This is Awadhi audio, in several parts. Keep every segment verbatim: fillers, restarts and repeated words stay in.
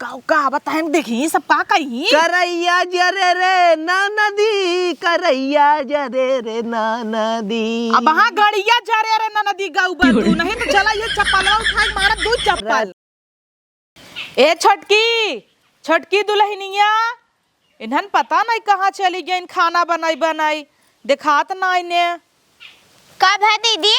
अउ का बताएं, देखी सब का कही। करैया जरे रे ननदी, करैया जरे रे ननदी। अब हाँ, गड़िया जरे रे ननदी गउबा तू, नहीं तो चला ये चप्पलवा उठाई मारत दू चप्पल। ए छोटकी, छोटकी दुलहिनिया, इन्हन पता नहीं कहाँ चली गइन खाना बनाई बनाई, देखात नाई ने। का भा दीदी?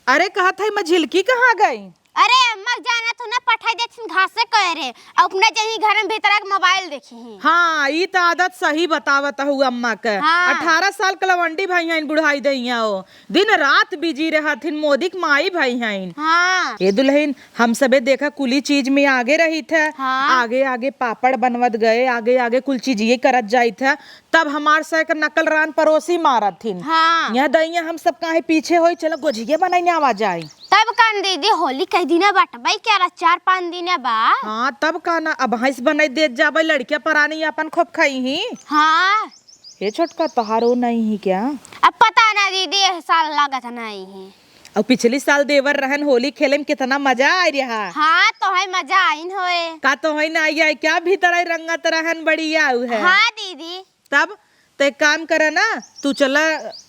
अरे कहत है मझिलकी कहाँ गई? अरे अम्मा जाना तो ना पठाई देथिन घासे करे, अपना जही घर में भीतर के मोबाइल देखी ही। हाँ, ई त आदत सही बतावत हऊ अम्मा के। हाँ। अठारह साल के लवंडी भई हइन बुढ़ाई दइया ओ। दिन रात बिजी रहथिन, मोदी के माई भई हइन। हाँ। ए दुलहिन, हम सबे देखा कुली चीज में आगे रहित है। हाँ। आगे आगे पापड़ बनवत गए, आगे आगे कुल चीज ये करत जाइत है, तब हमार से एक नकल रान परोसी मारत हिन। हाँ। यहाँ दइया हम सब काहे पीछे होई, चलो गोझिया बनाई ने आवा जाई। तब कान दीदी, होली कई दिना बाटबई क्या ला, चार पाँच दिना बा। हाँ, तब का ना, अब भैंस बनाई देत जाबे, लड़किया परानी अपन खूब खाई ही। हाँ। हे छोटका, तोहार ओ नहीं ही क्या? अब पता ना दीदी, एह साल लागत नहीं ही। अउ पिछली साल देवर रहन, होली खेले में कितना मजा आय रहा। हाँ, तोहई मजा आइन होए। का तोहई ना आई आय क्या? भीतर आई रंगत रहन, बड़ी आऊ है। हाँ दीदी। तब तो एक काम करा ना, तू चला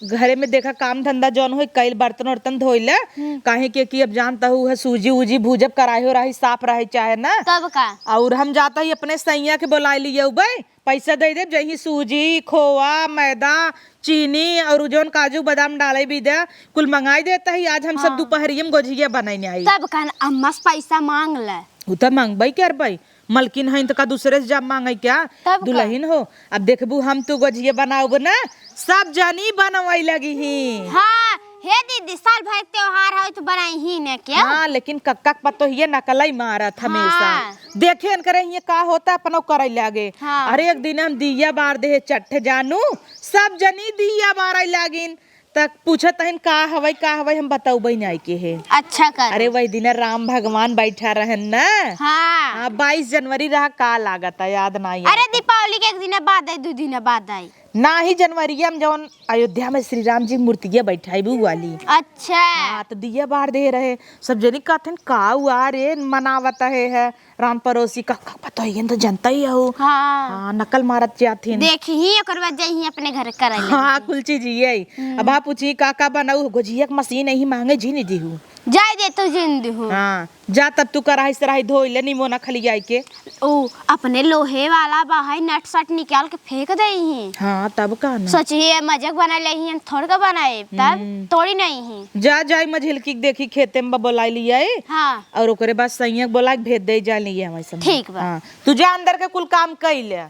घरे में देखा काम धंधा जौन होई, कइल बर्तन उर्तन धोई ले। हम्म। काहे के कि अब जानता हूँ है सूजी उजी भूजब, कराही उराही साफ रहे चाहे ना। तब का? और हम जाता ही अपने सैया के बोलाए लिए उबे। पैसा दे देब, जही सूजी, खोआ, मैदा, चीनी और उ जौन काजू बादाम डाले भी दे, कुल मंगाई देता ही। आज हम सब हाँ। दुपहरिया में गोझिया बनाई आई। तब कहन अम्मा से पैसा मांग ले। उ त मांगबई करबई, मलकिन हईन त का दूसरे से जा मांगे क्या? तब का? दुलहिन हो, अब देखबू हम तू गोझिया बनाउब ना, सब जनी बनवई लगी ही। हाँ, हे दीदी, साल भर के त्योहार है तो बनाई ही ने क्या? हाँ, लेकिन कक्का के पतोहिए नकलई मारत हमेशा। हाँ। देखे इनकरे हिये का होता, अपनो करई लागे। हाँ। अरे एक दिन हम दिया बार देहे चट्ठ जानू, सब जनी दिया बारई लागिन। त पूछत हइन का हवई, का हवई, हम बतउबई नाई के हे। अच्छा कर। अरे वही दिन राम भगवान बैठा रहन ना। हाँ। हाँ, बाईस जनवरी रहा, का लागत है, याद नाई अरे आवत। दीपावली के एक दिन बाद आई, दू दिन बाद आई। ना ही जनवरिया में जौन अयोध्या में श्री राम जी मूर्तिया बैठाई भी वाली। अच्छा। हाँ, तो दिया बार दे रहे, सब जनी कहथिन का हुआ रे मनावत है, है राम परोसी का, का पता है, ये तो जनता ही हो। हाँ। हाँ, नकल मारत जाथिन। देखी ही ओकर बाद जाई ही अपने घर करे लगी। हाँ, कुल चीज ये ही। हम्म। अब आप पूछी का का बनाऊ, गोझिया के मशीन यही मांगे जी नहीं दीहू। जाए दे तू जिन दीहू। हाँ। जा तब तू कराही सराही धोई ले, निमोना खली जाई के। ओ, अपने लोहे वाला बाहर नट सट निकाल के फेंक दे ही। हाँ, तब का ना। सोची है मजाक बना ले ही, हम थोड़ का बनाए, तब हम्म। तोड़ी नहीं ही। जा, जाई मझिलकी के देखी खेते में बा बोलाई लिया है। हाँ। और ओकरे बाद सैया के बोला के भेज दे जा लिए हमारे संग। ठीक बा। हाँ, तू जा अंदर के कुल काम कई ले।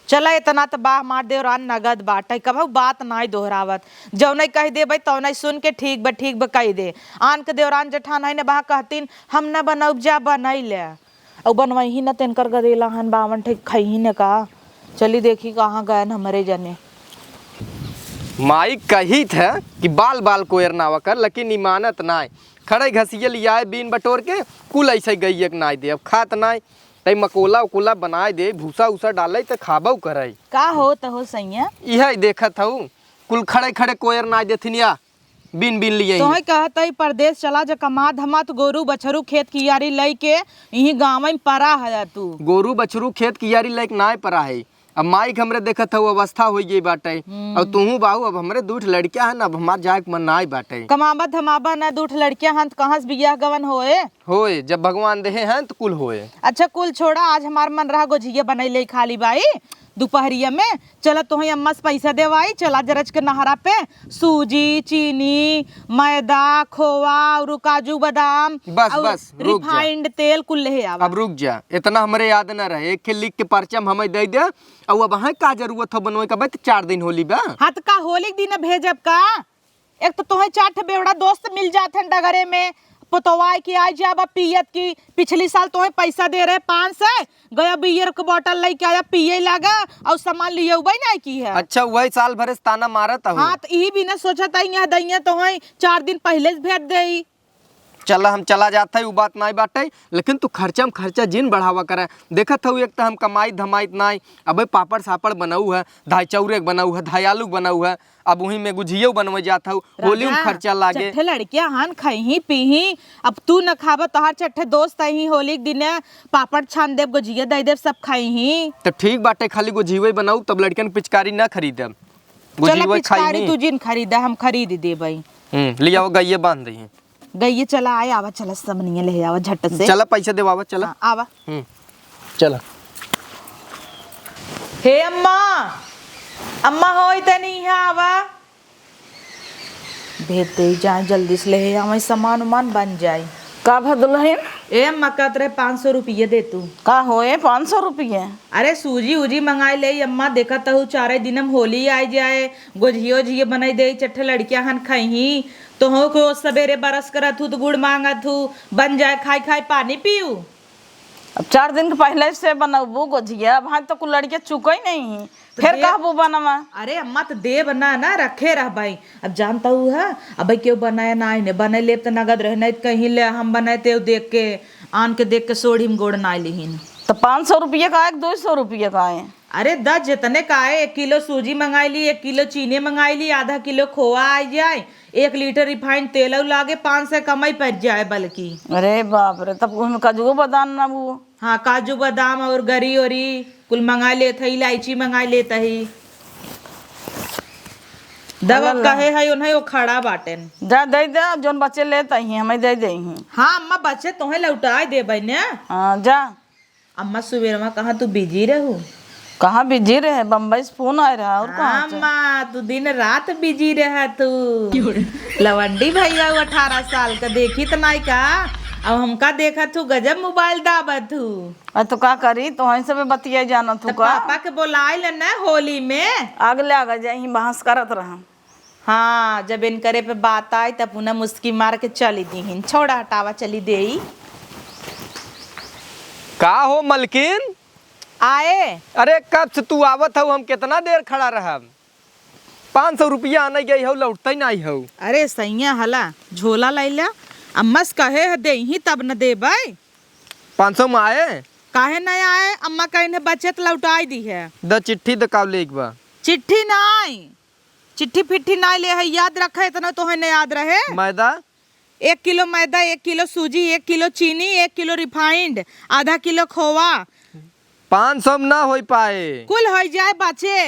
चला, इतना त बा, हमार देवरान नगद बाटे, कबहू बात नाई दोहरावत। जौने कह देबे तौने सुन के ठीक बा, ठीक बा कह दे। आन के देवरान जेठान है न, बहा कहतीन, "हम न बनौब, जा बनई ले।" अउ बनवही न, तेनकर गदेला हन, बावन ठे खइही न का। चली देखी कहाँ गयन हमरे जने। माई कहित है कि बाल बाल कोयर नावा कर, लेकिन ई मानत नाय। खड़े घसिये लियाए बीन बटोर के, कुल ऐसे गइये के नाय दे, अब खात नाय। तई मकोला उकोला बनाए दे, भूसा उसा डाले त खाबउ करे। का होत हो सैया? इहे देखत हऊ, कुल खड़े खड़े कोयर नाय देथिन या बीन बीन लिए। तोहे कहत हई परदेस चला जा, कमा धमा त गोरू बछरू खेत कियारी लइके इहीं गाँव में परा हया तू। गोरू बछरू खेत कियारी लइके नाय परा है। अब माई के हमरे देखत हऊ अवस्था होइ गई बाटे। हम्म। अब तूहू बाहू, अब हमरे दूठ लड़किया हन, अब हमार जाए के मन नाय बाटे। कमाबा धमाबा ना, दूठ लड़किया हन त कहाँ से बियाह गवन होए? होए, जब भगवान देहे हैं त कुल होए। अच्छा कुल छोड़ा, आज हमार मन रहा गोझिया बनई ले खाली बाई दुपहरिया में। चला तोहे अम्मा से पैसा देवाई, चला जरज के नहरा पे सूजी, चीनी, मैदा, खोआ और काजू बादाम बस, और बस, रुक जा। Refined तेल कुल ले आवा। अब रुक जा, इतना हमरे याद न रहे। एक ठे लिख के पर्चा में हमें दे दे। और अब हाँ का जरूरत हो बनवे का, बस चार दिन होली बा। हाँ त का होली के दिन भेजब का? एक तो तोहे चार ठे बेवड़ा दोस्त मिल जात हैं डगरे में, पोतवाए के आई जाबा पियत की। पिछली साल तोहे पैसा दे रहे पाँच सौ, गया बियर के बॉटल लेके आया, पिए लागा और सामान लिए उबई नहीं की है। अच्छा, वही साल भरे से ताना मारत हो। हाँ, त इही बिना सोचत आई यहाँ दैया तोहे चार दिन पहले से भेज देई। चला, हम चला जात है, उ बात नाई बाटे, लेकिन तू खर्चा में खर्चा जिन बढ़ावा करे। देखत हऊ, एक त हम कमाई धमाइत नाई, अबे पापड़ सापड़ बनाऊ है, धाई चौरे के बनाऊ है, धाई आलू के बनाऊ है, अब उही में गुझियो बनवे जात हऊ, होली में राजा, खर्चा लागे। चट्ठे लड़किया हन, खइही पीही, अब तू न खाबा, तोहार चट्ठे दोस्त अही, होली के दिने पापड़ छान देब, गुझिया दे देब, सब खइही। त ठीक बाटे, खाली गुझियो बनाऊ, तब लड़कियन के पिचकारी न खरीदब, चला गुझियो पिचकारी खाइही। तू जिन खरीदा, हम खरीद देबई। हम्म, लियाओ, गइये बांध दही। गइये चला आए, आवा, चला, समनिया ले आवा झट से। चला, पैसा देवावा, चला। हाँ, आवा। हम्म, चला। हे अम्मा, अम्मा होई तनी इहाँ आवा। भेज दे जाए, जल्दी से ले आवे, सामान उमान बन जाए। का भा दुलहिन? ए अम्मा, कहत रहे पाँच सौ रुपये दे तू। का होए, पाँच सौ रुपये? अरे सूजी उजी मंगाई ले अम्मा, देखत हऊ चारे दिन में होली आइ जाए, गोझियो झियो बनाई दे, चट्ठे लड़किया हन खइही, तोहू को सबेरे बरस करत हू तो गुड़ मांगत हू, बन जाए खाई खाई पानी पीऊ। अब चार दिन के पहले से बनबू गोझिया, अब हाँ तो कुल लड़किया चुकई नहीं, तो फिर दे-, कहबू बनवा। अरे अम्मा तो देब ना, ना रखे रहबाई। अब जानत हू है, अब केहू बनाए ना आइने, बनाए लेब त नगद रहे, नहीं तो कहीं ले हम बनाए तेव देख के, आन के देख के सोढ़ी में गोड़ ना लिहिन। तो पाँच सौ रुपये का आए कि दो सौ रुपये का आए? अरे द जितने का आए, एक किलो सूजी मंगाई ली, एक किलो चीनी मंगाई ली, आधा किलो खोआ आ जाए, एक लीटर रिफाइंड तेल लागे, पाँच सौ कमाई पड़ जाए बल्कि। अरे बाप रे, तब उनमें काजू बादाम ना वो। हाँ, काजू बादाम और गरी ओरी कुल मंगा लेत है, इलायची मंगा लेत है। दवा अल्लाह। कहे है उन्हें वो खड़ा बाटेन। जा दे दे, जोन बचे लेत ही, हमें दे दे ही। हाँ अम्मा, बचे तोहे लौटाए देबे ने। हाँ, जा। अम्मा, सुबेरवा कहाँ तू बिजी रहू? कहाँ बिजी रहे? बम्बई से फोन आए रहा, और कहाँ हाँ से? अम्मा, तू दिन रात बिजी रहा तू। लवंडी भैया वो अठारह साल का देखी त नाई का, अब हमका देखत हू, गजब मोबाइल दाबत हू। अरे तो का करी, तो वहीं से भी बतिया जानत हू तो का? पापा के बोलाए ले ना होली में। अगले आगे जाही, बहस करत रहा। हाँ, जब इनकरे पे बात आई, तब उन्हें मुस्की मार के चली दीहिन। छोड़ा, हटावा, चली देई। का हो मलकिन? आए। अरे, कब से तू आवत हऊ, हम कितना देर खड़ा रहब? पाँच सौ रुपया आने गई हऊ, लौटते नहीं हऊ। अरे सैया, हला झोला लैला, अम्मा से कहे है देही तब न देबै। पाँच सौ में आए? काहे नहीं आए? अम्मा कहीं बचत लौटाई दी है। द चिट्ठी द, का लेक बा? चिट्ठी नहीं, चिट्ठी फिट्ठी ना ले है, याद रखे, इतना तोहे न याद रहे। मैदा? एक किलो मैदा, एक किलो सूजी, एक किलो चीनी, एक किलो रिफाइंड, आधा किलो खोआ। पाँच सौ में ना होई पाए। कुल होई जाए बचे।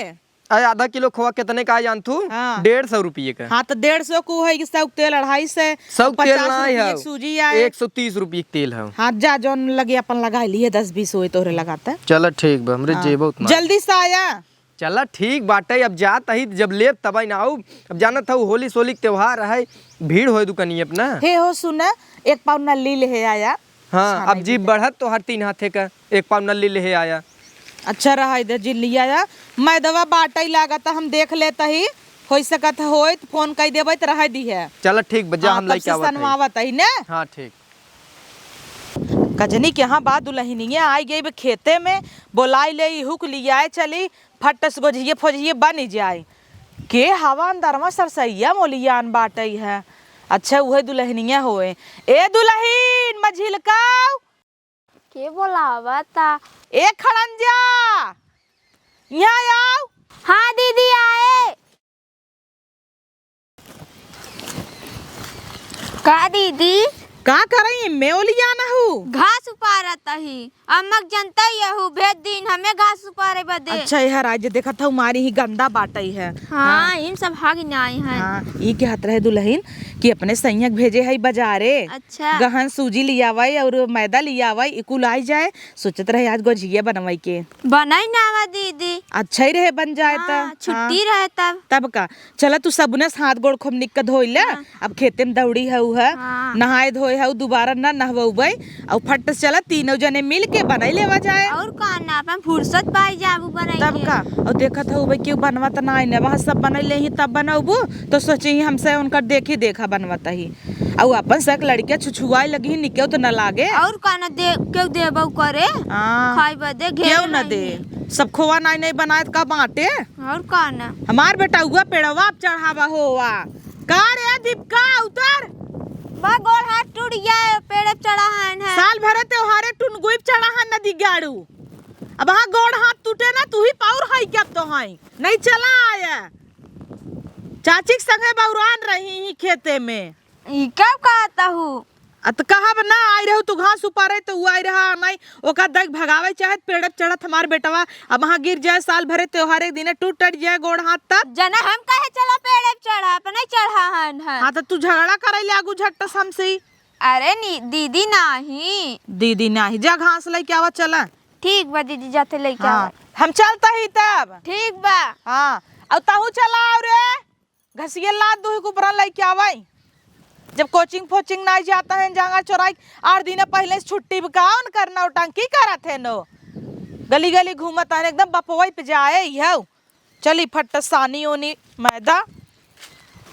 अरे आधा किलो खोआ कितने का जान तू? हाँ। डेढ़ सौ रुपये का। हाँ, तो डेढ़ सौ को है कि सौ के तेल, अढ़ाई सौ, सौ के तेल पचास ना रुपये है, की सूजी आए। एक सौ तीस रुपये के तेल है। हाँ, जा जौन लगे अपन लगा लिए, दस बीस होए तोहरे लगाता। चला ठीक बा, हमरे हाँ। जेब उतना। जल्दी से आया। चला ठीक बाटे, अब जात ही जब लेब तबई ना आऊ। अब जानत हऊ होली सोली के त्योहार है, भीड़ होए दुकानी अपना। हे हो सुना, एक पाव नल्ली ले आया। हाँ, छाना अब जीभ बढ़त तोहर तीन हाथे का, एक पाव नल्ली ले आया। अच्छा रहा इधर जी लिया आया, मैदवा बाटई लागत हम देख लेत ही, होई सकत होई त फोन कई देबै त रह दी है। चला ठीक बा, जा हाँ, हम तब लइके से आवत हई। सनवावत ही ने। हाँ ठीक। कजनी के यहाँ बा दुलहिनिया आई गई बे खेते में, बोलाई ले इहू के लियाए चली, फट से गोझिए फोझिए बन जाए। के हवा अंदरवा सरसैया मोलियान बाटई है। अच्छा उहे दुलहिनिया होए। ए दुलहिन मझिलकाऊ। के बोलावता? ए खड़ंजा, यहाँ आओ। हाँ दीदी आए। का दीदी? का करई एम्मे ओलियान हऊ? घास उपारत ही। अम्मा के जनता ही हऊ, भेज दीन हमें घास उपारे बदे। अच्छा, यह राज देखत हऊ, मारी ही गंदा बाटई है। हाँ, हाँ। इन सब भाग नाई है। हाँ, ई कहत रहे दुलहिन कि अपने सैया के भेजे है बजारे। अच्छा। गहन सूजी लियावई और मैदा लियावई, ई कुल आई जाए। सोचत रहे आज गोझिया बनवई के। बनई ना आवा दीदी। अच्छा ही रहे बन जाए त। हाँ, छुट्टी हाँ। रहे तब। तब का? चला तू सबुने से हाथ गोड़ खूब निक के धोई ले। हाँ। अब खेते में दौड़ी हऊ है, हाँ। नहाए धोए हऊ, दोबारा ना नहवउबे। और फट से चला तीनों जने मिल के बनाई लेवा जाए। और का ना, अपन फुर्सत पाई जाबू बनाई तब के। का? और देखत हऊ भाई केहू बनवा त ना आइने, वहाँ सब बनाई ले ही तब बनउबू, तो सोची ही हमसे उनकर देखी देखा बनवत ही। और अपन से एक लड़किया छुछुआए लगी ही, निकेउ तो न लागे। और का ना दे, केहू देबउ करे, हाँ। खाई बदे घेर केहू न नहीं। दे, सब खोआ नाई नाई बनाए त का बांटे। और का ना। हमार बेटउआ पेड़वा पे चढ़ावा होवा। का रे दीपका, उतर। बा गोड़ हाथ टूट गया, पेड़े पे चढ़ा हन है। साल भरे त्योहारे टुनगुई पे चढ़ा हन नदी गाड़ू। अब हाँ गोड़ हाथ टूटे ना, तू ही पाउर है क्या तो है? नहीं चला आया। चाची के संगे बौरान रही ही खेते में। ई कब कहता हूँ? अ त कहब ना, आई रहू तू घास उपारे त उ आई रहा नहीं, ओका देख भगावे चाहत पेड़े पे चढ़त हमार बेटवा। अब वहाँ गिर जाए साल भरे त्योहारे के दिने टूट टट जाए गोड़ हाथ तब। जना हम कहे चला पेड़े पे चढ़ा, अपने चढ़ा हन है। हाँ त तू झगड़ा करे ले आगू झट्टस हमसे। अरे नी, दीदी नाही। दीदी नाही, जा घास लेके आवा चला। ठीक बा दीदी, जाते लेके हाँ, आवा। हम चलता ही तब। ठीक बा। हाँ, और तहू चला आओ रे। घसिये लाद दुही कुपरा लेके आवे। जब कोचिंग फोचिंग नाई जाता है, जांगर चोराई, आठ दिन पहले से छुट्टी बा का उनकर, नौटंकी करत है नो। गली गली घूमत है, एकदम बपवई पे जाए ही है। चली फट्ट सानी ओनी मैदा।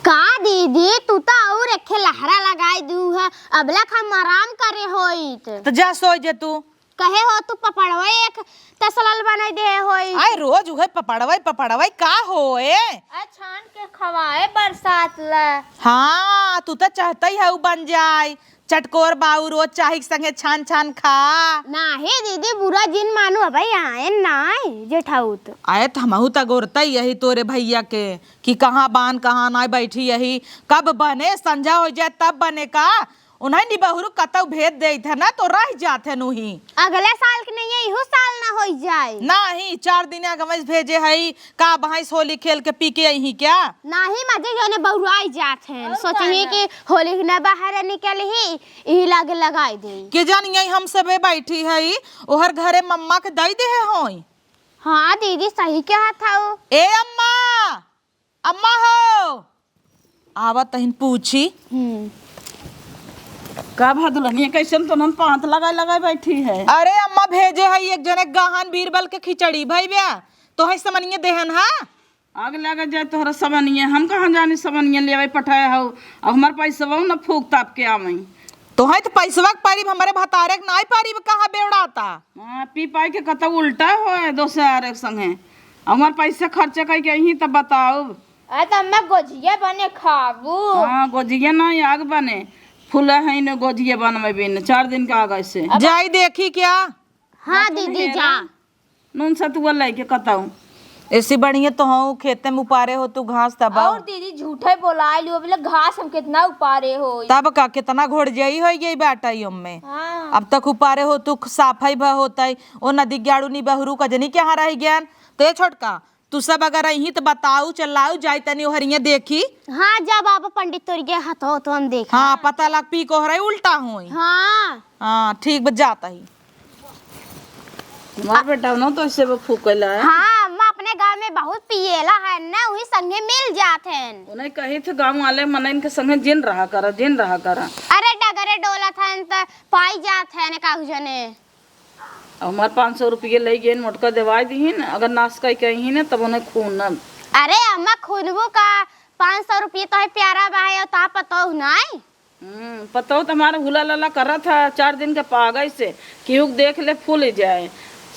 का दीदी, तू तो और एक लहरा लगाई दू है, अबलक हम आराम करे होइत। तो जा सोई जे तू। कहे हो तू पपड़वा एक तसलल बनाई दे होई। आय रोज उहे पपड़वा, पपड़वा का होए? आ छान के खवाए बरसात ला। हाँ, तू तो चाहता ही है उ बन जाए। चटकोर बाऊ रोज चाही के संगे छान छान खा। नाही दीदी, बुरा जिन मानू, अबे आए नाई जेठाउत। आए त हमहू त गोरता ही यही तोरे भैया के कि कहाँ बान, कहाँ नाई बैठी यही। कब बने, संझा हो जाए तब बने का? उन्हें निबहुरु कतौ भेज देइत है ना, तो रह जात है नुही। अगले साल के नहीं है, इहू साल ना होई जाए। नाही, चार दिन आगे में भेजे है, का भैंस होली खेल के पी के आई ही क्या? नाही, मजे जने बउराई जात है, और सोचे का ही ना? कि होली के ना बाहर निकल ही, इही लागे लगाई दे। के जान यही हम सबे बैठी है, ओहर घरे मम्मा के दई दे है होई। हाँ दीदी, सही कहा था वो। ए अम्मा, अम्मा हो, आवत तहिन पूछी। हम्म। का भा दुल्हनिया, कैसन तोनन पांत लगाए लगाए बैठी है? अरे अम्मा भेजे है एक जने गहन बीरबल के खिचड़ी भई बे, तोहे समनिया देहन हा। आग लगा जाए तोहरा समनिया, हम कहाँ जानी समनिया लेवे पठाए हऊ, अब हमार पैसवा न फूक ताप के आवई। तोहे त पैसवा के पारी, हमरे भतारे के नाई पारी, कहाँ बेवड़ाता। हाँ, पी पाई के कतौ उल्टा होए दोसर के संगे। हमार पैसा खर्चा कई के यहीं तब बताओ। अरे त अम्मा गोझिया बने खाबू। हाँ, गोझिया ना आग बने। फूला है न गोझिया बनवे बिन, चार दिन का आगे से। अब जाई देखी क्या? हाँ जा तू दीदी, नहेरा। जा। नून सतुआ लेके कतौ। ऐसी बढ़िया तो हूँ, खेते में उपारे हो तू घास तब। और दीदी झूठे बोलाए लियो, बोले घास हम कितना उपारे हो। तब का, कितना घोड़ जाई हो गई बाटा ई ओम्मे। हाँ। अब तक उपारे हो तू, साफाई भ होतई, ओ नदी गाड़ू नी बहुरू कजनी के यहाँ रह गयन। तो ये छोटका, तू सब अगर अही तो बताऊ, चलाऊ, जाई तनी ओहरिया देखी। हाँ, जब आप पंडित तोर के हथो तो हम देखी। हाँ, पता लग पी कोहरे उल्टा होई। हाँ। हाँ, ठीक बा, जात ही। हमार बेटा न तो ऐसे वो फूकेला है। हाँ, अम्मा अपने गाँव में बहुत पिएला है ना, वही संगे मिल जात हैं। उन्हें कही थे गाँव वाले मनइन के संगे जिन रहा करा, जिन रहा करा। अरे डगरे डोलत हैं त पाई जात हैं काहू जने। अब हमार पाँच सौ रुपये ले गए, मोटका देवाई दीहिन, अगर नाश कई के अही न तब उन्हें खूनब। अरे अम्मा, खूनबू का? पाँच सौ रुपये तो है प्यारा बा है, ता पतोह नाई। हम्म, पतोह तो हमारा हुला लला करा था चार दिन के पागई से, केहू के देख ले फूल जाए।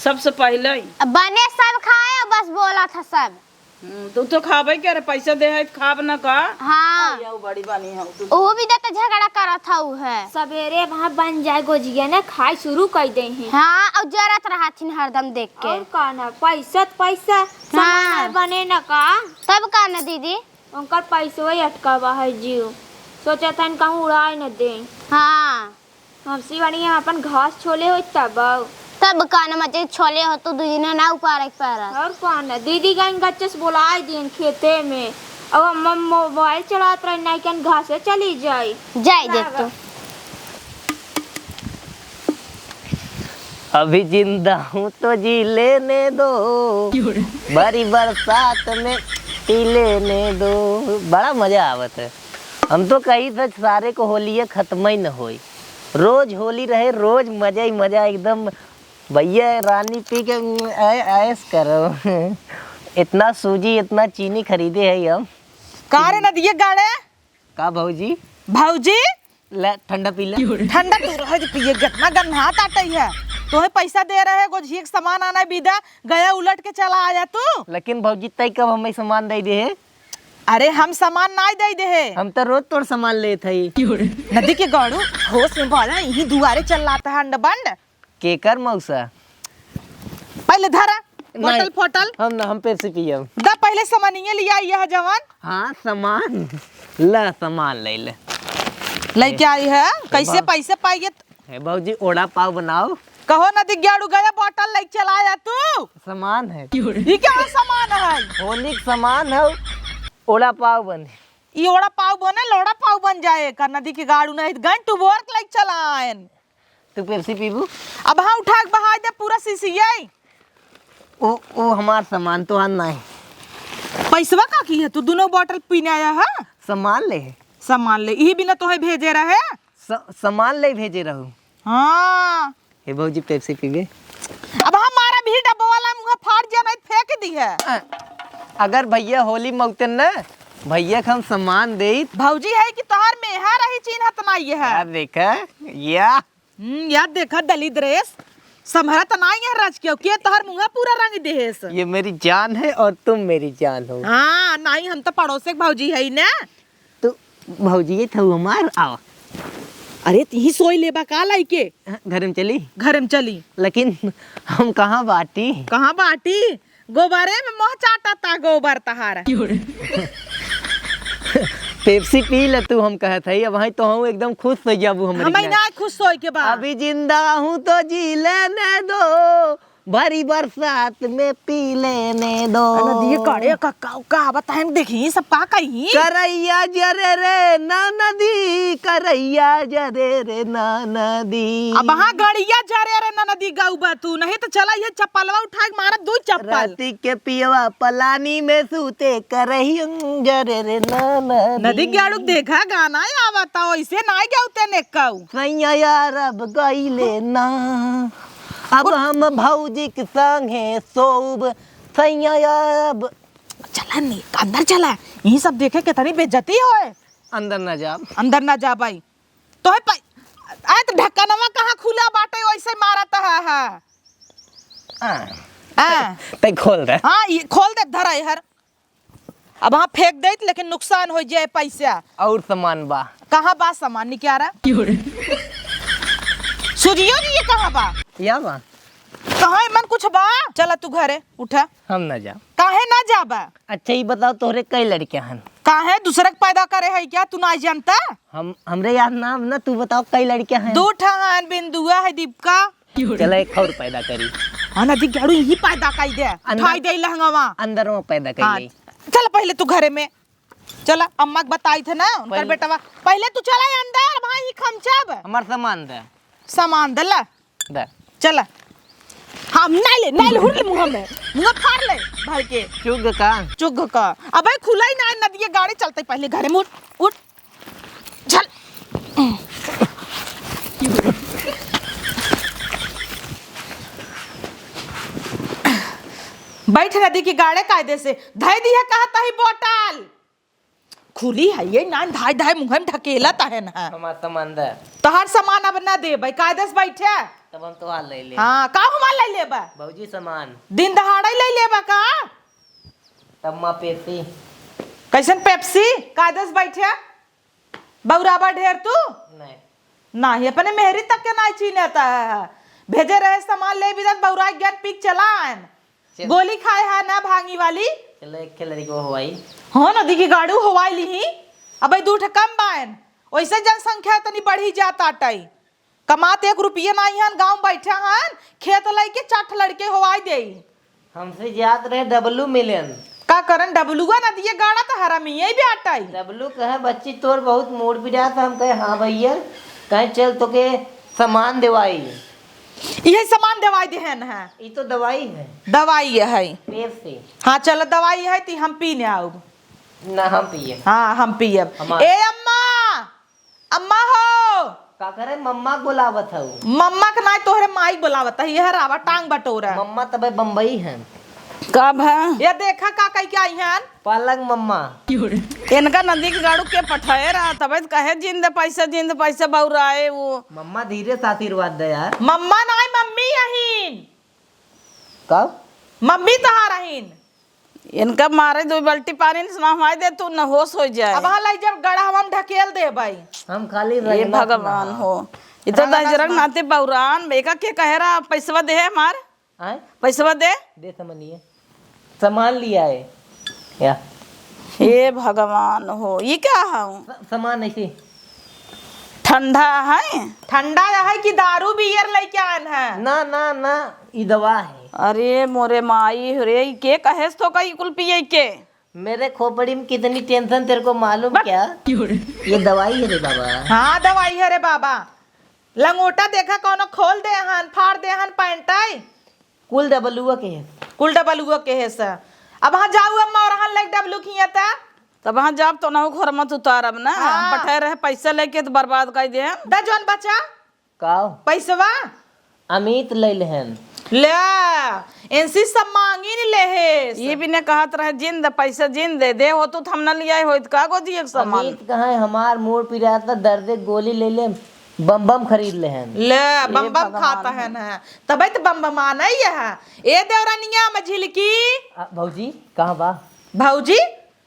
सबसे पहले ही। बने सब खाए और बस बोला था सब। हम्म, तू तो खाबे के रे, पैसा दे है, खाब ना का? हाँ। आई, आऊ बड़ी बानी हो तू। वो भी तो झगड़ा करत हऊ है। सवेरे वहाँ बन जाए गोजिया ना, खाए शुरू कर दे हैं। हाँ, और जरत रहथिन हरदम देख के। और का ना, पैसा त पैसा, हाँ। सामान बने ना का? तब का ना दीदी? उनकर पैसवा ही अटका बा है जीव, सोचा था इनका उड़ाए न दे। हाँ। हमसे बढ़िया हम अपन घास छोले होई तब। तब का न मचे छोले हो तो दू दिन ना उपारे के पड़ा। और कौन है? दीदी गईन गच्चे से बोलाए दिन खेते में। अब हम मोबाइल चलात रही, नहीं कन घासे चली जाई। जाए दे तो। अभी जिंदा हूँ तो जी लेने दो, क्यों रे? भरी बरसात में पी लेने दो। बड़ा मजा आवत है। हम तो कही था सारे को होलिये खत्म ही न होई, रोज होली रहे, रोज मजा ही मजा एकदम। भैया रानी पी के ऐ-, ऐश करो। इतना सूजी, इतना चीनी खरीदे है हम। का रे नदिया गाड़े? का भौजी? भौजी? ले, ठंडा पी ले। ठंडा तू रहे जो पिए, कितना गन्हात आटई है। तोहे पैसा दे रहे, गोझिए के सामान आना है, बिदा, गया उलट के चला आया तू। लेकिन भौजी, तई कब हमें सामान दे दे है? अरे, हम सामान नाई दे दे है। हम तो रोज तोर सामान लेत हई। नदी के गाड़ू, होश में बोला, यही दुआरे चल लाता है अंड बंड। केकर मौसा? पहले धरा, नहीं, बोतल फोटल। हम ना, हम पेप्सी पियब। दा पहले सामानिये लिया, यह जवान। हाँ, सामान। ला, सामान ले ले। लेके आई है, कैसे बा- पैसे पाइए? हे भौजी, ओड़ा पाव बनाओ। कहो ना, दिग्याड़ू गया, बोतल लेके चला आया तू। सामान है। ई क्या सामान है? होली के सामान है, ओड़ा पाव बने। ई ओड़ा पाव बने, लोड़ा पाव बन जाए का? नदी के गाड़ू नहीं, गन टू बोर लेके चला आयन। तू पेप्सी पीबू? अब हाँ, उठा के बहाई दे पूरा शीशी ये। ओ, ओ हमार सामान तो आन नहीं। पैसवा का की है? तू दोनों बोतल पीने आया है? सामान ले। सामान ले, यही बिना तोहे भेजे रहे। स-, सामान ले भेजे रहू। हाँ। हे भौजी, पेप्सी पीबे? अब हमारा भी डब्बा वाला मुँह फाड़ दिया, नहीं फेंक दी है। अ, अगर भैया होली मौतन न, भैया के हम सामान देइत। भौजी है कि तोहर मेहर रही, चिन्हत नहीं है। यार देखा, या। हम्म, यार देखा, दलित ड्रेस, संभरत नहीं है राज के, के तोहर मुँह पूरा रंग देहेस। ये मेरी जान है और तुम मेरी जान हो। हाँ, नहीं, हम तो पड़ोसे के भौजी है ना। तो भौजी, ये था हमार, आओ। अरे, तिही सोई लेबा का लाइके? घर में चली? घर में चली। लेकिन हम कहाँ बाटी? कहाँ बाटी? गोबरे में मोह चाटता गोबर तहार। पेप्सी पी ले तू, हम कहत हई, अब वहीं तो हम एकदम खुश हो जाबू हमरी हमें ना। ना खुश होए के बा। अभी जिंदा हूँ तो जी लेने दो, भरी बरसात में पी लेने दो। अरे नदी करे का, का, का बताएं, देखी सब का कही। करैया जरे रे ना नदी, करैया जरे रे ना नदी। अब हाँ गड़िया जरे रे ना नदी गौबा तू, नहीं तो चला ये चप्पलवा उठा के मारब दू चप्पल। राती के पियवा पलानी में सूते, करैया जरे रे ना नदी। नदी गाड़ू देखा गाना आवता, ऐसे ना गाउते ने कऊ। सैया यार अब गईले ना, अब हम भौजी के संगे सोब। सैया अब चला नी, अंदर चला, यही सब देखे कितनी बेइज्जती होए। अंदर ना जाब। अंदर ना जा भाई। तोहे पै-, आए तो ढक्कनवा कहाँ खुला बाटे, वैसे मारत है, है। हाँ। हाँ। तै खोल दे। हाँ, ये खोल दे, धरा है हर। अब हाँ फेंक देत, लेकिन नुकसान हो जाए पैसा। और सामान बा। कहाँ बा सामान, निकारा? क्यों रे? सुजियो जी, ये कहाँ बा? या बा। कहाँ एमन कुछ बा? चला तू घरे, उठा। हम ना जाब। काहे ना जाबा? अच्छा, ई बताओ, तोहरे कई लड़के हन? काहे, दूसरे के पैदा करे है क्या, तू ना जानता? हम, हमरे याद ना, ना, तू बताओ, कई लड़के हन? दो ठा हन, बिंदुआ है, दीपका। चला, एक और पैदा करी। हाँ, नदी गाड़ू यही पैदा कई दे। अंदर उठाई दे लहंगावा। अंदर में पैदा कई हाँ, ले। चल पहले तू घरे में। चला, अम्मा के बताई थे ना, उनकर पहले बेटवा। पहले तू चला अंदर, भाई, ही खमचब। हमार सामान दे। सामान दे, ला। दे। चला। हम नहीं ले, नहीं ले, हुर ले मुँह में। मुँह फाड़ ले, भाई के। चुग का? चुग का। अबे खुला ही ना, नदिये गाड़ी चलते पहले घरे में उठ, उठ। चल। बैठ नदी की गाड़े कायदे से। धई दिया कहा तही बोतल। खुली है ये ना, धाय धाय मुँह में ढकेला तहन है। हमार सामान दे। तोहार सामान अब ना देबै, कायदे से बैठे। तब हम तोहार ले ले। हाँ, का हमार ले लेबा? भौजी सामान। दिन दहाड़े ले लेबा का? तब माँ पेप्सी। कैसन पेप्सी? कायदे से बैठे। बौराबा ढेर तू? नहीं। नाही, अपने मेहरी तक के नाही चीन्हत है। भेजे रहे सामान ले बिदत बौराई गन पीक चला आयन। चल। गोली खाए है ना भांगी वाली। चलो, एक खेल लड़की को हवाई। हाँ, नदी की गाड़ू हवाई लिही। अबे दू ठे कम बायन। वैसे जनसंख्या तनी बढ़ी जात आटई। कमात एक रुपये नाही हन, गाँव बैठे हन, खेत लइके चार ठे लड़के हवाई देई। हमसे जात रहे डब्लू मिलन। का करन डब्लुआ नदिये गाड़ा त हरामी यही भी आटई। डब्लू कहे, "बच्ची तोर बहुत मूड बिगड़ा," त हम कहे, "हाँ भैया।" कहे, "चल तोके सामान देवाई।" इहे सामान देवाई देहन है। ई तो दवाई है। दवाई है। पेट से। हाँ, चल दवाई है ती हम पीने आउब। ना, हम पिए। हाँ, हम पियब। हमार ए अम्मा! अम्मा हो! का करे, मम्मा के बोलावत हऊ? मम्मा के नाई, तोहरे माई के बोलावत है। यह रावा टांग बटोरा। मम्मा तबे बम्बई है। कब है? ये देखा का कही के आई हन? पलंग मम्मा। इनका नदी के गाड़ू के पठाए रहा, तबे तो कहे जिंद पैसे, जिंद पैसे बौराए वो। मम्मा धीरे से आशीर्वाद दे यार। मम्मा नाई, मम्मी अहीन। कब? मम्मी तहार अहीन। इनका मारे दो बाल्टी पानी से नहवाई दे, तू न होश हो जाए। अब हाँ लाई जब गड़हवा में ढकेल दे भाई। हम खाली ये रंगना भगवान नहा। हो, ये तो रंगना दहिजरक नहा। नाते बौरान बेका के कहे रहा, "पैसवा दे हमार, आए? पैसवा दे।" दे समनिए, सामान लिया है या? हे भगवान हो, ये क्या है? स-, सामान ऐसे। ठंडा है? ठंडा है कि दारू बियर लेके आन है? ना, ना, ना, ई दवा है। अरे मोरे माई रे, ई के कहेस तो का ई कुल पिए के? मेरे खोपड़ी में कितनी टेंशन तेरे को मालूम बक- क्या? ये दवाई है रे बाबा। हाँ, दवाई है रे बाबा। लंगोटा देखा कौनो खोल दे हन, फाड़ दे हन पैंटाई। कुल डबलुआ के है। कुल डबलुआ के है सा। अब हाँ जाऊ अम्मा और हन लाइक डबलू खिया ता। तब हाँ जाब तो नहु घर मत उतारब ना। हाँ। बैठे रहे पैसा लेके तो बर्बाद कर दे। द जौन बचा। काव? पैसवा? अमित ले लेहन। ले, इनसे सब मांगी नहीं लेहेस। ये भी ने कहत रहे, "जिन दे, पैसा जिन दे, दे हो तू, तो हम न लियाए होइत का गोजी एक सामान।" अमित कहाँ है, हमार मोर पिरात पर दर्दे गोली ले ले, बम बम खरीद लेहन। ले, ए बम बम भगवान। खाता है ना, तबे तो बम बम आना ही है। ए देवरनिया मझिलकी। आ, भौजी, कहाँ बा? भौजी,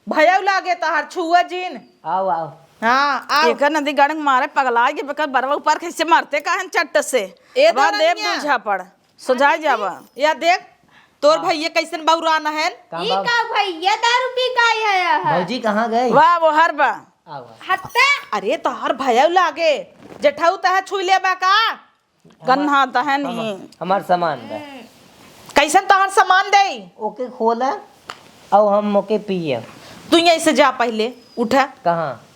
भयउ लागे तोहर छुआ जिन। आओ, आओ। हाँ, आओ। एकर नदी गड़ंग मारे पगला के बेकर बरवा ऊपर कैसे मारते काहन चट्ट से। ए अब देव दौरनिया। दू झापड़, सुझाई जावा। या देख, तोर हाँ। भैया कैसन बौरान हन। कहाँ ई बा? का भैया दारू पी का आया है? भौजी कहाँ गए? वाह, वो हर बा। आओ, आओ। हत्ते। अरे तोहर भयउ लागे, जेठऊ तह छुई लेबा का? गन्हा त है नहीं। हमार सामान बा। कैसन तोहर सामान दे? ओके खोला, अउ हम ओके पिए। तू यहीं से जा पहले, उठा। कहाँ?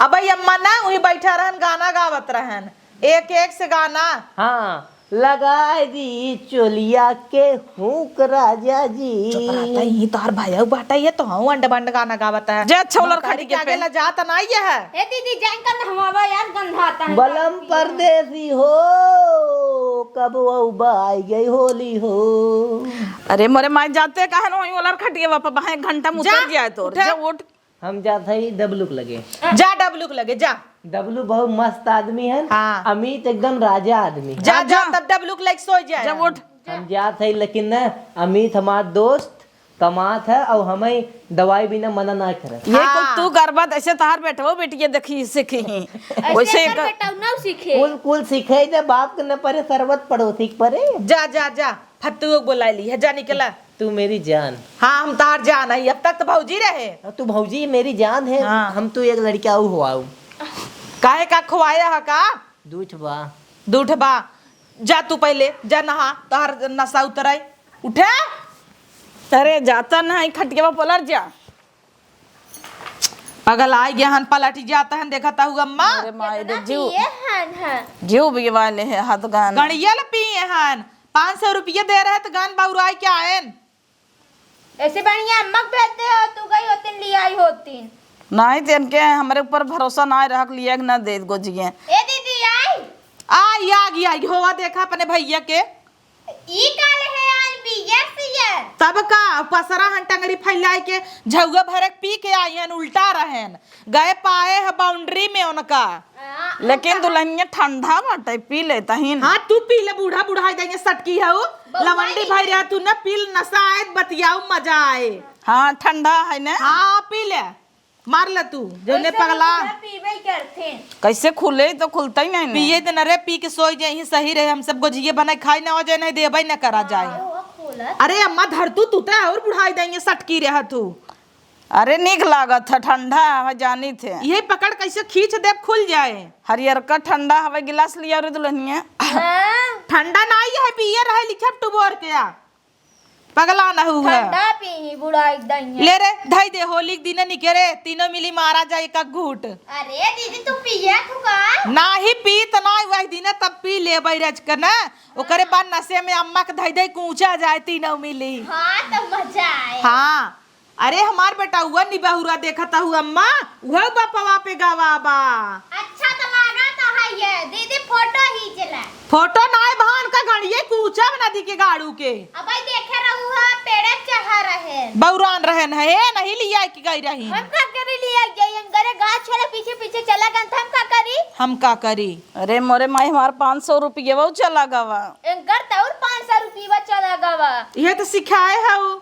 अब भाई अम्मा ना वही बैठा रहन, गाना गावत रहन, एक एक से गाना। हाँ, लगाए दी चोलिया के हुक राजा जी। चुप रहता ही, तोहर भयउ बाटा ये तो हूँ अंड बंड गाना गावत है। जे अच्छा उलर महतारी खड़ी के के आगे पे। ला जात ना ये है। ए दीदी, जाइन का नहवावा यार, गंधाता है बलम दारू पी। परदेसी हो, कब अउबा आई गई होली हो। अरे मोरे माई, जाते काहे न वहीं ओलर खटिया पर बहाए, घंटा में जा, उतर जाए तोर। उठा। जा उठ। हम जात हई डबलुक लगे। जा डबलुक लगे, जा। डबलू बहुत मस्त आदमी है। हाँ। अमित एकदम राजा आदमी है। जा, हाँ, जा, जा। तब डबलुक लगे सो जाए। जा उठ। हम जात हई, लेकिन न, अमित हमार दोस्त कमात है और हमें दवाई बिना मना ना करे। ये कुल हाँ। तू करबा त ऐसे तहार बेटवो बेटिया देखी सीखी ही। ऐसे वैसे एकर एक बेटवो ना सीखे। कुल, कुल सीखे दे, बाप के न परे सरबत पड़ोसी के परे। जा, जा, जा, फत्तू को बुला ली है, जा निकला। तू मेरी जान। हाँ, हम तार जान है, अब तक तो भौजी रहे। हाँ, तू भौजी मेरी जान है, हाँ। हम तू एक लड़का आऊ हो आऊ। काहे का खुआया है का? दूठ बा। दूठ बा। जा तू पहले, जा नहा, तोहर नशा उतराई। उठे। अरे जाता ना, ई खटियावा पलट जा। पगल आई गया हन, पलट जाता हन, देखता हुआ अम्मा। अरे माई रे, कितना जीव, पिए हन, हन। जीव भी वाले है, हाथ गान। गड़िया ल पिए हन, पाँच सौ रुपये दे रहे तो गान बउराई के आयन। ऐसे बढ़िया अम्मा के भेजते हो, तू गई होतीन, ले आई होतीन। नहीं, तो इनके हमरे ऊपर भरोसा ना रख लिया कि ना दे गोजिए। ए दीदी, आई। आई, आ गई, आ गई। होवा देखा अपने भैया के। ई काले है आज बियर सियर। तब का, पसरा हन टंगड़ी फैलाए के, झउआ भरक पी के आई हन, उल्टा रहन। गए पाए है बाउंड्री में उनका। आ, लेकिन उनका दुल्हनिया ठंडा बाटे, पी ले तहिन। हाँ, तू पी ले, बूढ़ा बुढ़ाई देंगे सटकी है उ। बउआ लवंडी जी। भाई रहा तू ना, पी ले, नशा आए, बतियाऊ, मजा आए। हाँ, ठंडा है ना? हाँ, पी ले, मार ले तू, जौने वैसे पगला। भी बूढ़ा पीबे करथिन। कैसे खुले तो खुलता ही नहीं ना। पिए दिन रे, पी के सोई जाए, सही रहे, हम सब गोजिए बनाए खाई ना हो जाए, नहीं देबे ना करा जाए। हाँ, वो खोलत। अरे अम्मा धर तू, तू ते और बुढ़ाई देंगे, सटकी रहा तू। अरे नीक लागत है, ठंडा हवा जानी थे। यही पकड़ कैसे खींच देब खुल जाए। हरियरका ठंडा हवा गिलास लिया रे दुल्हनिया। हाँ। ठंडा ना ही है, बियर है, लिखब टुबोर के आ। पगला न हुआ। ठंडा पी ही बुढ़ा एकदम है। ले रे, धई दे, होली के दिने निके रे, तीनों मिली मारा जाए एक घूट। अरे दीदी तू पिया तू का? ना ही पी त ना वही दिने तब पी ले बैरज के ना। ओकरे बाद नशे में अम्मा के धई दे कूचा जाए तीनों मिली। हाँ तो मजा आए। हाँ। अरे हमार बेटा हुआ निबहुरा देखत हु अम्मा, उहे बपवा पे गवा बा। अच्छा तो लागा तो है ये दीदी फोटो खींच ले। फोटो नाय बहन का घड़िए कूचब नदी के गाड़ू के। अब भाई देखे रहू हा पेड़े चढ़ा रहे। बौरान रहन है, ए नहीं लिया के गई रही। हम का करे लिया गई, हम घरे गाछ वाले पीछे पीछे चला गन, हम का करी? हम का करी? अरे मोरे माई हमार पाँच सौ रुपये वो चला गवा। एंकर तौर पाँच सौ रुपये चला गवा। ये तो सिखाए हऊ।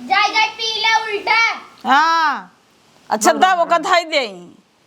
जाए जाए पी ले उल्टा। हाँ। अच्छा, हाँ। दब ओका धई देई।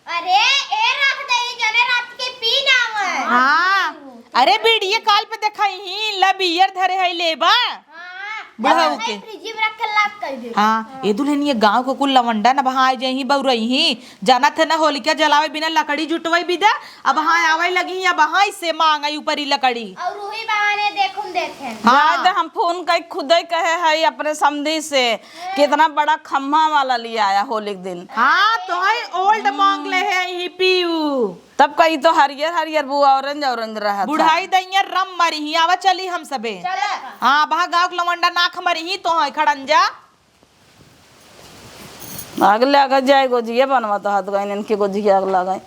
अरे, ए रख दे, जने रात के पी ना आवे। हाँ। अरे, वीडियो कॉल पे देखाई ही, ला बियर धरे है, लेबा? हाँ। बुढ़ऊ अरे, के। फ्रिज में रख के लॉक कर दे। हाँ, हाँ। ए दुल्हनिया, गाँव के कुल लवंडा न बहाँ आइ जाई ही, बउरई ही। जानत है ना, होलिका जलावे बिना लकड़ी जुटवई बिदा। अब हाँ, आवे लगी ही, अब हाँ, इससे मांगई ऊपरी लकड़ी। और वही बहाने देखुन देते हैं। हाँ। जाए दे, हम फोन कई खुदे कहे है अपने समधी से, कितना बड़ा खम्हा वाला ले आया होली के दिन। हाँ, तो है ओल्ड मांग ले है ही पीऊ। तब कही तो हरियर हरियर वो ऑरेंज ऑरेंज रहत है। बुढ़ाई दैया रम मरी ही, आवा चली हम सबे। चला। हाँ, बहा गाँव के लवंडा नाक मरी ही तो है खड़ंजा। आग लगा जाए गोजिया बनवा तो हाथ गइन, इनके गोजिया आग लगा।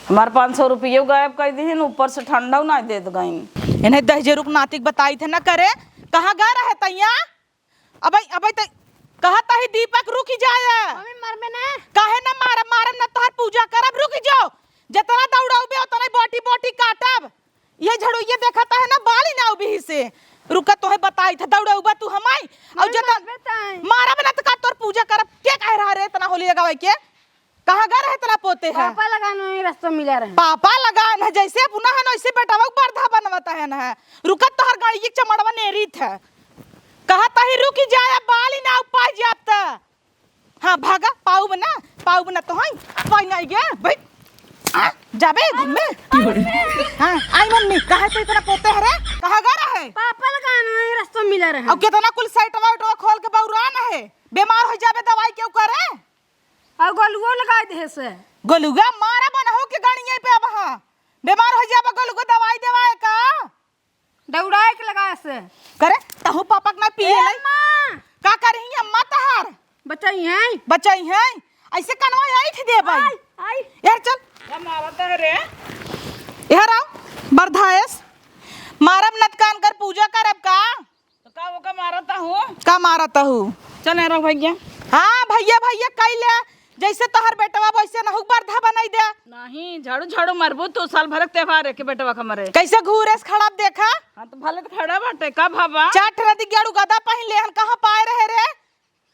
हमार पाँच सौ रुपये गायब कर दिहिन, ऊपर से ठंडा ना देत गइन। इन्हें दहिजरू के नातिक बताई थे ना करे, कहाँ गा रहे तैया? अबे, अबे त कहत ही दीपक रुकि जाए। मम्मी, मरबे ना। काहे ना मारब, मारब ना तोहर पूजा करब, रुकि जाओ। जितना दौड़ाउबे उतना ही बोटी बोटी काटब। ये झड़ू ये देखत है ना, बाली ना उबी से। रुका तोहे बताई था, दौड़ाउबा तू हमाई। और मम्मी, जितना मारबे ताई। मारब ना त का तोर पूजा करब, के कह रहा रे इतना होली लगावे के? कहाँ गा रहे तेरा पोते है? पापा लगान में रस्ता मिला रहे। पापा लगान है, जैसे अपना है ना, वैसे बेटवा के बरधा बनवता है ना है। रुकत तोहर गाड़ी के चमड़वा नेरीत है। कहत ही रुकि जाए, बाली ना उपाय जाब त। हाँ, भागा, पाऊ बना, पाऊ बना तो है, पाई नहीं गे, बैठ। आ, जाबे घूमे। हाँ, आई मम्मी, कहे तो इतना पोते है रे? कहाँ गा रहे? पापा लगान में रस्ता मिला रहे। अब कितना कुल सेटवा उटवा खोल के बौरान है, बीमार हो जाबे, दवाई क्यों करे? और गोलुओ लगाए दे से। गोलुआ मारा बनहु के गणिये पे अब हाँ। बीमार हो जाबा गोलुआ दवाई देवाए का? दौड़ाए के लगाए से। करे, तहु पापा के ना पिए ए ले। माँ। का करही अम्मा तहार? बचाई हैं। बचाई हैं। ऐसे कनवा ऐठ देबै। आई, आई। यार चल। क्या मारत है रे? यार आओ, बरधायस। मारब नतकान कर पूजा करब का? तो का ओका मारत हूँ? का मारत हूँ? चल, ए रख भैया। हाँ, भैया, भैया, कई ले। जैसे तोहर बेटवा, वैसे नहुक बरधा बनाई दे। नहीं, झाड़ू, झाड़ू मारबू तू, साल भर के त्योहार है के बेटवा के मरे। कैसे घूरे से खड़ा देखा? हाँ, तो भले तो खड़ा बाटे, का भाबा? चाट रदी गेड़ू गदा पहिन ले हन, कहाँ पाए रहे रे?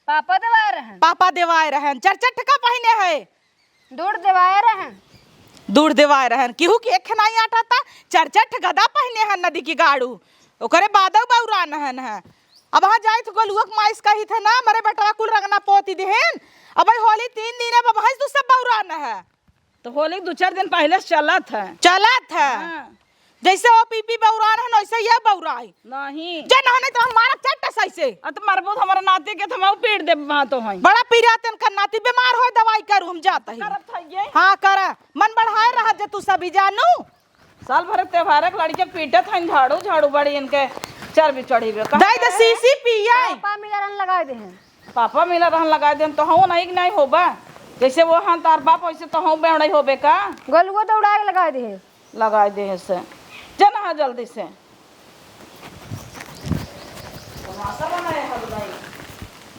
पापा देवाए रहन। पापा देवाए रहन, चार चार ठका पहिने है। दूर देवाए रहन। दूर देवाए रहन, केहू के एक नाई आटा ता, चार चार ठे गदा पहिने हन नदी की गाड़ू। ओकरे बादव बौरान हन है। अब हाँ जाइत गोलुआ के माइस कही थे ना, मरे बेटवा कुल रंगना पोती देहन। अब भाई होली तीन दिन, अब भाई तू सब बौरान है। तो होली के दू चार दिन पहिले से चलत है। चलत है। हाँ। जैसे वो पीपी बौरान है, वैसे ये बौराई। नहीं। जे ना नहीं तो हम मारब चट्ट सही से। आ तो मरबो तो हमारा नाती के, तो हम पीट देब वहाँ तो हैं। बड़ा पीरा तेन का नाती बीमार हो, दवाई करू हम जात ही। करत है ये। हाँ, करा। मन बढ़ाए रहा जे तू सभी जानू। साल भर के त्योहार के लड़के पीटत हैं, झाड़ू, झाड़ू बड़ी इनके चर्बी चढ़ी बे। दे दे सीसी पिए। पापा मिला रहन लगाए दे हैं। पापा मिला रहन लगाए दे हैं, तो हूँ नहीं कि नहीं होबा। जैसे वो हाँ तार बाप, वैसे तो हूँ बेवड़ाई होबे का। गोलुओ दौड़ा के लगाए दे हैं। लगाए दे हैं से। जा नहा जल्दी से। तमाशा